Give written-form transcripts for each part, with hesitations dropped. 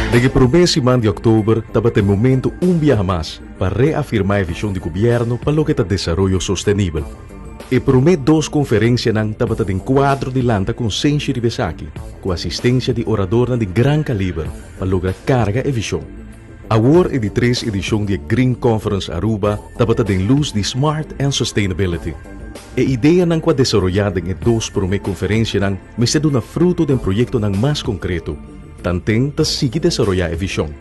Den e promé siman di òktober tabata e momento un biaha mas pa reafirmá e vishon di gobièrnu pa loke ta desaroyo sostenibel. E promé dos konferensianan tabata den kuadro di lanta konsenshi riba esaki, ku asistensia di oradornan di gran kaliber pa logra karga e vishon. Awor e di tres edishon di e Green Conference Aruba tabata den lus di Smart and Sustainability. E ideanan ku a desaroyá den e dos promé konferensianan mester duna fruto den proyektonan mas konkreto. Tanten ta sigui desaroyá e vishon.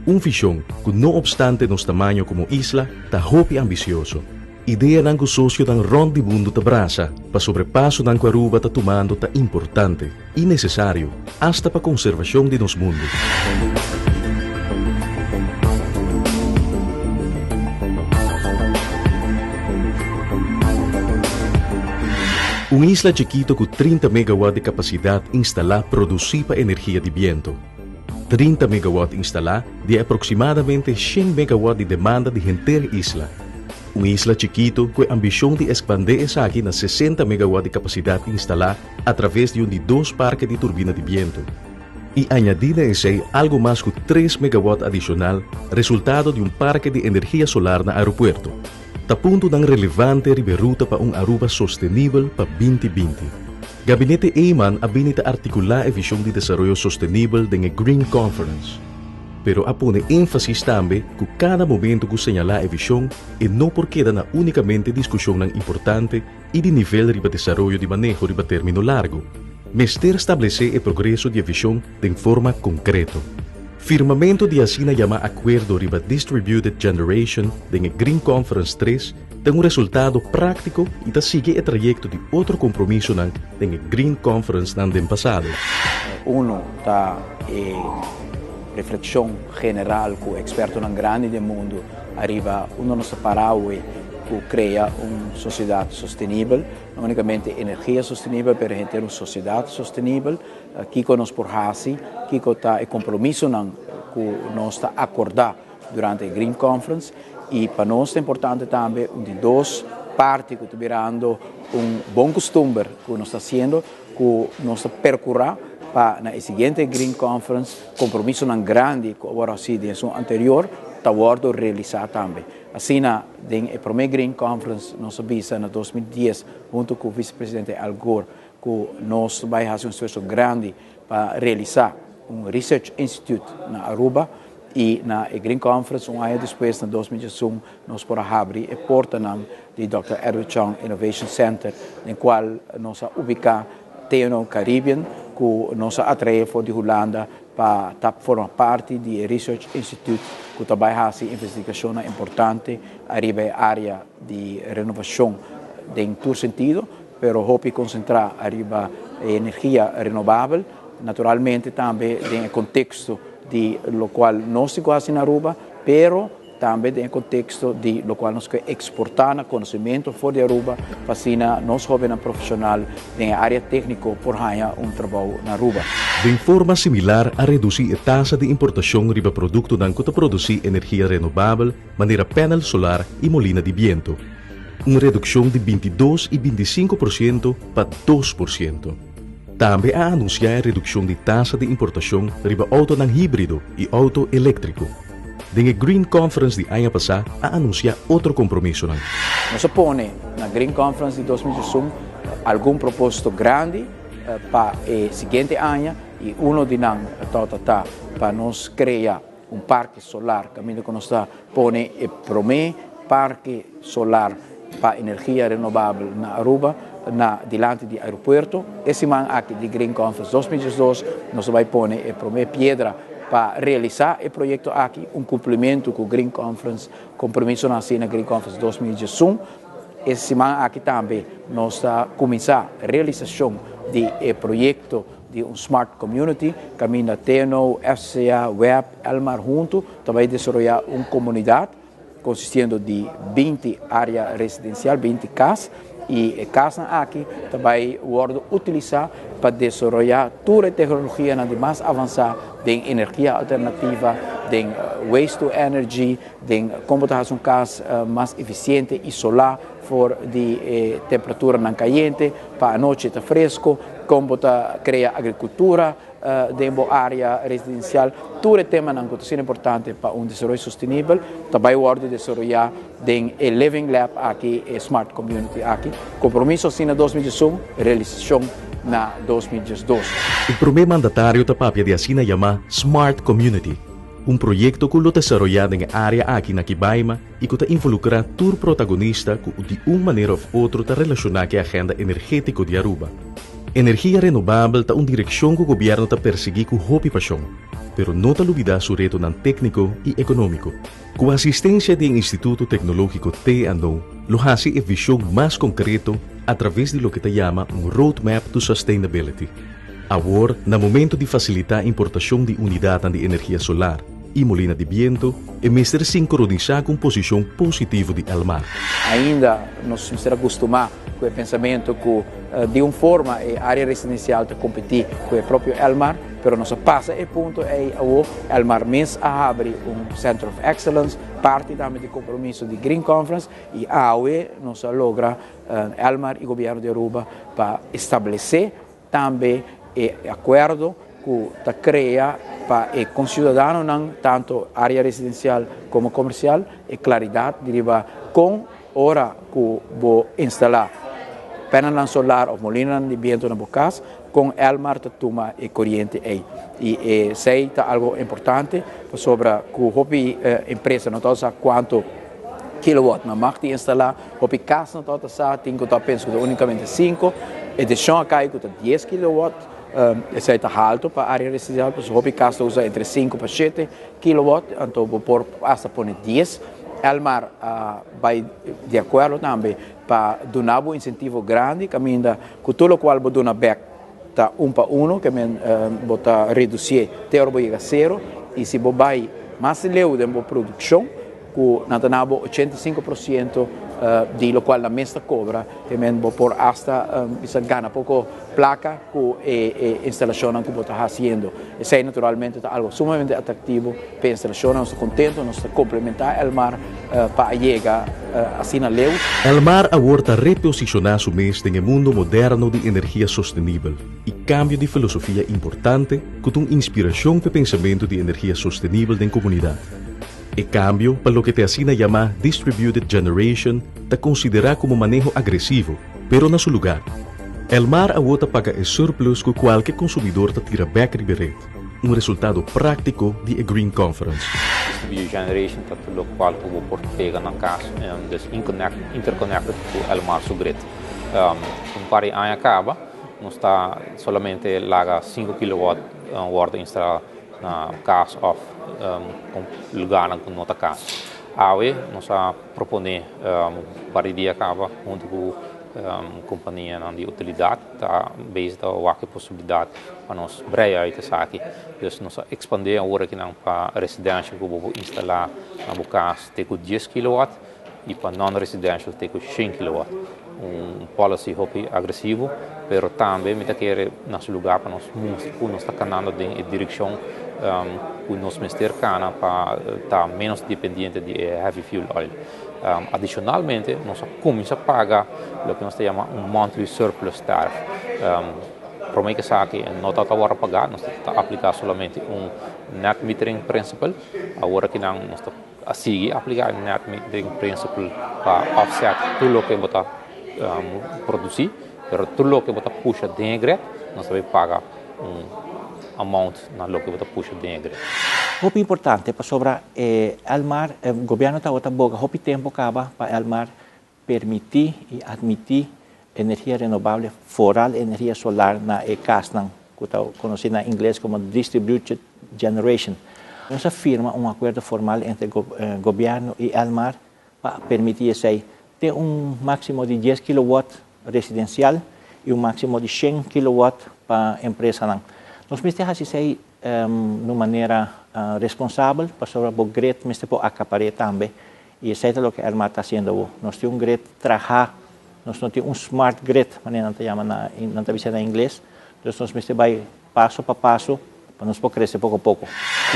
Un vishon ku no opstante nos tamaño komo isla ta hopi ambisioso. Ideanan ku sosionan rònt di mundu ta brasa pasobra e pasonan ku Aruba ta tumando ta importante i nesesario, asta pa konservashon di nos mundu. Un isla chikito ku 30 megawatt di kapasidat instalá produsí pa energia di biento. 30 megawatt instalá di e aproksimadamente 100 megawatt di demanda di henter isla. Un isla chikito ku e ambishon di ekspandé esaki na 60 megawatt di kapasidat instalá atraves di un di dos parke di turbina di biento. I añadí na esei algu mas ku 3 megawatt adishonal resultado di un parke di energia solar na aeropuerto. Ta puntonan relevante riba e ruta pa un Aruba sostenibel pa 2020. Gabinete Eman a bini ta artikulá e vishon di desaroyo sostenibel den e Green Conference, pero a pone énfasis tambe ku kada momento ku señalá e vishon e no por keda na únikamente diskushonnan importante i di nivel riba desaroyo di maneho riba término largu. Mester stablesé e progreso di e vishon den forma konkreto. Firmamentu di asina yamá akuerdo riba Distributed Generation den e Green Conference 3 ta un resultado práktiko i ta sigui e trayekto di otro kompromisonan den e Green Conferencenan den pasado. Uno ta e reflekshon general ku ekspertonan grandi den mundu ariba unda nos ta para awe ku krea un sosiedat sostenibel, no únikamente energia sostenibel pero henter un sosiedat sostenibel. Kiko nos por hasi, kiko ta e kompromisonan ku nos ta akordá durante e Green Conference i pa nos ta importante tambe un di dos parti ku ta birando un bon kustumber ku nos ta hasiendo ku nos ta perkurá pa na e siguiente Green Conference kompromisonan grandi ku a wòrdu hasi den esun anterior ta wòrdu realisá tambe. Asina den e promé Green Conference nos a bisa na 2010 huntu ku Visepresidente Al Gore ku nos bai hasi un esfuerso grandi pa realisá un Research Institute na Aruba i na e Green Conference un aña despues na 2011 nos por a habri e portanan di Dòkter Edward Chong Innovation Center den kual nos a ubiká TNO Caribbean ku nos a atraé for di Hulanda pa ta forma parti di e Research Institute ku ta bai hasi investigashonnan importante ariba e área di renovashon den tur sentido. Pero hopi konsentrá ariba e energia renobabel, naturalmente tambe den e konteksto di lokual nos tin ku hasi na Aruba, pero tambe den e konteksto di lokual nos ke eksportá na konosementu for di Aruba pa asina nos hóbennan profeshonal den e área tékniko por haña un trabou na Aruba. Den forma similar a redusí e tasa di importashon riba produktonan ku ta produsí energia renobabel manera panel solar i molina di bientu. Un redukshon di 22 i 25% pa 2%. Tambe a anunsiá e redukshon di tasa di importashon riba outonan híbrido i outo eléktriko. Den e Green Conference di aña pasá a anunsiá otro kompromisonan. Nos a pone na Green Conference di 2021 algun propósito grandi pa e siguiente aña i uno di nan tabata ta pa nos krea un parke solar kaminda ku nos ta pone e promé parke solar pa energia renobabel na Aruba na dilanti di aeropuerto. E siman aki di Green Conference 2012 nos ta bai pone e promé piedra pa realisá e proyekto aki, un kumplimentu ku Green Conference kompromisonan hasi na Green Conference 2011. E siman aki tambe nos ta kuminsá realisashon di e proyekto di un Smart Community kaminda TNO, FCA, web, Elmar huntu ta bai desaroyá un komunidat konsistiendo di 20 área residensial, 20 kas, i e kasnan aki ta bai wòrdu utilisá pa desaroyá tur e teknologianan di mas avansá den energia alternativa, den waste to energy, den kon bo ta hasi un kas mas efisiente, isolá. for di e temperaturanan cayente pa anochi ta fresco, con bo ta crea agricultura den bo area residencial. Tur e temanan cu ta asina importante pa un desaroyo sostenibel ta bay wordo desaroya den e Living Lab aki, e Smart Community aki. Compromiso asina 2011, realisacion na 2012. E prome mandatario ta papia di asina yama Smart Community, un proyecto cu lo desaroya den e area aki na Kibaima y cu ta involucra tur protagonista cu di un manera of otro ta relaciona cu e agenda energetico di Aruba. Energia renobabel ta un direccion cu gobierno ta persegui cu hopi pasion, pero no ta lubida su retonan tecnico y economico. Cu asistencia di e Instituto Tecnologico TNO lo haci e vision mas concreto a traves di loke ta yama un Roadmap to Sustainability. Awor, na momento di facilita importacion di unidadnan di energia solar y molina di biento, e mester sincronisa cu un posicion positivo di Elmar. Ainda nos mester a custuma cu e pensamento cu di un forma e area residencial ta competi cu e propio Elmar, pero nos a pasa e punto ey awo. Elmar mes a habri un Center of Excellence, parti tambe di compromiso di Green Conference, y awe nos a logra, Elmar y Gobierno di Aruba, pa establece tambe e acuerdo cu ta crea pa e conciudadanonan, tanto area residencial como comercial, e claridad di riba con ora cu bo instala panelnan solar of molinanan di biento na bo cas, con Elmar ta tuma e coriente ey. Y esey ta algo importante pasobra cu hopi empresa no ta sa cuanto kilowatt nan mag di instala, hopi cas no ta sa, tin cu ta pensa cu ta unicamente 5, e decision a cay cu ta 10 kilowatt. Esey ta halto pa area residencial pasobra hopi cas ta usa entre 5 pa 7 kilowatt, anto bo por hasta pone 10. Elmar a bay di acuerdo tambe pa duna bo incentivo grandi caminda cu tur locual bo duna bek ta un pa uno, ke men bo ta reducié te ora bo yega cero, y si bo bay mas leu den bo produccion cu nan ta na bo 85% di locual nan mes ta cobra, ke men bo por hasta bisa gana poco placa cu e instalacionnan cu bo ta haciendo. Esey naturalmente ta algo sumamente atractivo pa e instalacionnan. Nos ta contento, nos ta complementa Elmar pa a yega asina leu. Elmar awor ta reposiciona su mes den e mundo moderno di energia sostenibel y cambio di filosofia importante cu ta un inspiracion pa e pensamento di energia sostenibel den comunidad. E cambio pa loke ta e asina yama distributed generation ta considera como maneho agresivo, pero na su lugar. Elmar awo ta paga e surplus cu cualke consumidor ta tira bek riba e red, un resultado practico di e Green Conference. Distributed generation ta tur locual cu bo por pega na cas, dus interconnected cu Elmar su grid. Un par di aña caba nos ta solamente laga 5 kilowatt wordo instala na cas of lugarnan cu no ta cas. Awe nos a propone un par di dia caba hunto cu companianan di utilidad ta bezig ta wak e posibilidad pa nos breya uit esaki. Dus nos a expande awor akinan pa residential cu bo por instala na bo cas te cu 10 kilowatt y pa non-residential te cu 100 kilowatt. Un policy hopi agresivo, pero tambe mi ta kere na su lugar pa nos mustra cu nos ta canando den e direccion cu nos mester cana pa ta menos dependiente di e heavy fuel oil. Adicionalmente nos a cuminsa paga loke nos ta yama un monthly surplus tariff. Prome cu esaki no tabata worde paga, nos ta aplica solamente un net metering principle. Awor akinan nos ta a sigui aplica e net metering principle pa offset tur loke bo ta produci, pero tur loke bo ta pusha den e grid, nos ta bay paga un amount na loke bo ta pusha den e grid. Hopi importante pasobra e Elmar, e gobierno tabata boga hopi tempo caba pa Elmar permiti y admiti energia renovable, foral energia solar na e casnan cu ta conoci na ingles como distributed generation. Nos a firma un acuerdo formal entre gobierno y Elmar pa permiti esey te un maximo di 10 kilowatt residencial y un maximo di 100 kilowatt pa empresanan. Nos mester haci esey na un manera responsabel pasobra bo grid mester por acapare tambe y esey ta loke Elmar ta haciendo awo. Nos tin un grid traha, nos no tin un smart grid manera nan ta yama na nan ta bisa na ingles, dus nos mester bay paso pa paso pa nos por crece poco poco.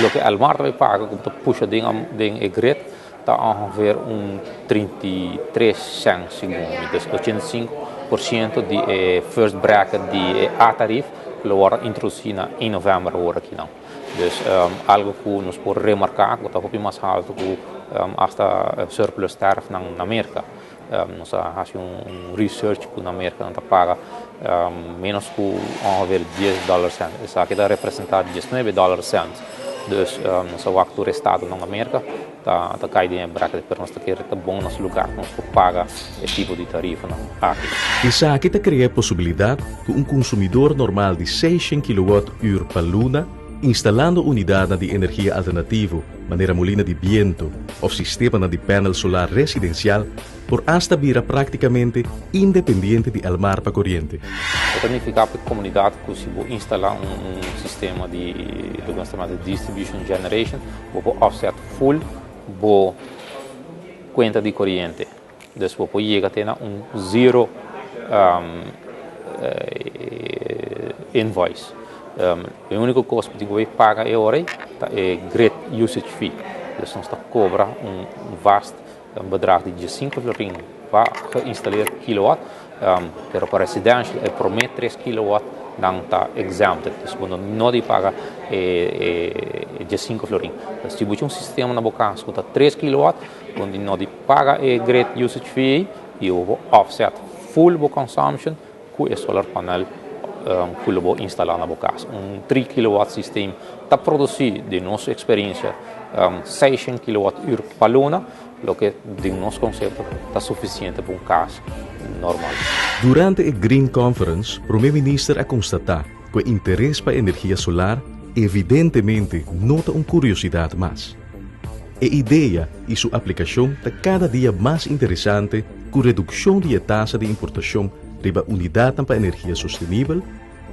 Loke Elmar ta bay paga cu bo ta pusha den den e grid. Ta ongeveer un 33 cent segun mi. Dus 85% di e first bracket di e A-tarief lo wordo introduci na 1 november awor aki nan. Dus algo cu nos por remarca cu ta hopi mas halto cu hasta surplus tariff nan na Merca. Nos a haci un research cu na Merca nan ta paga menos cu ongeveer 10 dollar cent. Esaki ta representa 19 dollar cent. Dus nos a wak tur estado nan na Merca ta cay den e bracket, pero nos ta kere ta bon nos lugar cu nos por paga e tipo di tarifanan aki. Esaki ta crea e posibilidad cu un consumidor normal di 600 kilowatt uur pa luna, instalando unidadnan di energia alternativo manera molina di biento of sistemanan di panel solar residencial, por hasta bira practicamente independiente di Elmar pa coriente. E ta nifica pa e comunidad cu si bo instala un sistema di loke nos ta yama distribution generation, bo por offset full bo cuenta di coriente. Dus bo por yega te na un zero invoice. E unico cos cu tin cu bay paga e ora ey ta e grid usage fee. Dus nos ta cobra un vast bedrag di 15 florin pa geïnstalleerd kilowatt, pero pa residential e prome 3 kilowatt nan ta exempted. Dus bo no di paga e 15 florin. Dus si bo tin un sistema na bo cas cu ta 3 kilowatt, bo no di paga e grid usage fee y bo offset full bo consumption cu e solar panel cu lo bo instala na bo cas. Un 3 kilowatt systeem ta produci, di nos experiencia, 600 kilowatt uur pa luna, loke di nos concepto ta suficiente pa un cas normal. Durante e Green Conference, Prome Minister a constata cu e interes pa energia solar evidentemente no ta un curiosidad mas. E idea y su aplicacion ta cada dia mas interesante cu reduccion di e tasa di importacion riba unidadnan pa energia sostenibel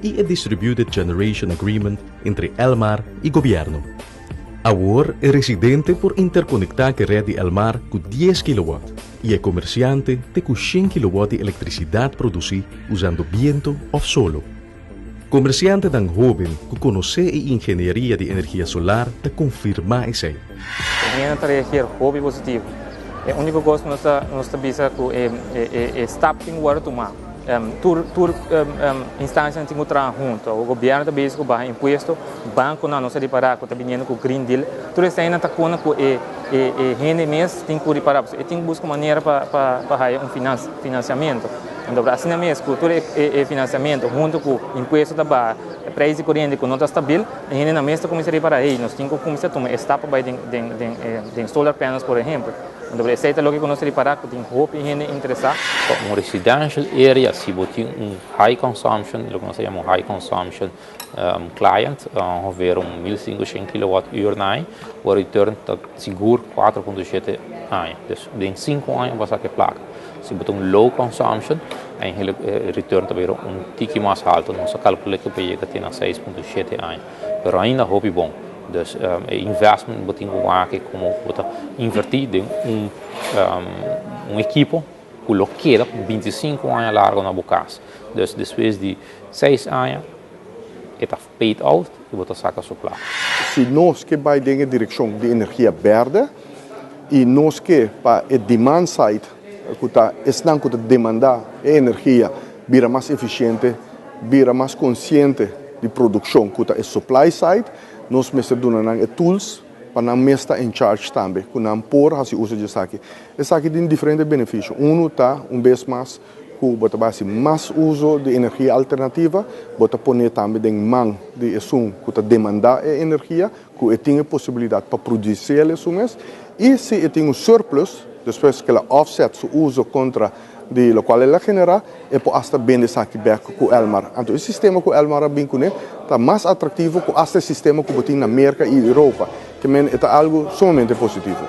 y e Distributed Generation Agreement entre Elmar y Gobierno. Awor e residente por interconecta cu e red di Elmar cu 10 kilowatt y e comerciante te cu 100 kilowatt di electricidad produci usando biento of solo. Comerciantenan hoben cu conoce e ingenieria di energia solar ta confirma esey. E ta reageer hopi positivo. E unico cos nos ta bisa cu e stap tin cu tuma. Tur instancia tin cu traha hunto. E gobierno ta bezig cu baha impuesto, banco no ta ripara cu ta bini cu Green Deal. Tur esey ta cu e hende mes tin cu ripara. E tin cu busca manera pa un financiamento. Anto, asina mes, cu tur e financiamento hunto cu impuesto ta baha, prijs di coriente cu no ta stabil, e hende na mes cuminsa ripara, hey, nos tin cu cuminsa tuma e stap bay den solar panels, por ehempel. Anto, esey ta loke nos ripara, cu tin hopi hende interesa. Un residential area, si bo tin un high consumption, loke nos ta yama high consumption client, ongeveer un 1500 kilowatt uur na, e return ta sigur 4.7 aña. Dus den 5 aña bo saca placa. Si bo tin un low consumption, eigenlijk return ta weer un tiki mas halto. Nos a calcula cu ta yega na 6.7 aña. Pero ainda hopi bon. Dus investment bo tin como inverti den un ekipo cu lo keda 25 aña largo na bo cas. Dus despues di 6 aña, ta paid out y bo ta saca su placa. Si nos kier bay den direccion di energia berde y nos kier pa e demand side, cu ta esnan cu ta demanda energia, bira mas eficiente, bira mas consciente di produccion, cu ta e supply side, nos mester duna nan e tools pa nan mes ta in charge tambe, cu nan por haci uso di esaki. Esaki tin diferente beneficio. Uno ta, un bes mas, cu bo ta haci mas uso di energia alternativa, bo ta pone tambe den man di esun cu ta demanda e energia, cu tin e posibilidad pa produci esun mes, y si tin un surplus, despues cu el a offset su uso contra di loke el a genera, e por hasta bende esaki back cu Elmar. Anto, e sistema cu Elmar a bin cune ta mas atractivo cu e sistema cu tin na Merca y Europa, kiermen ta algo sumamente positivo.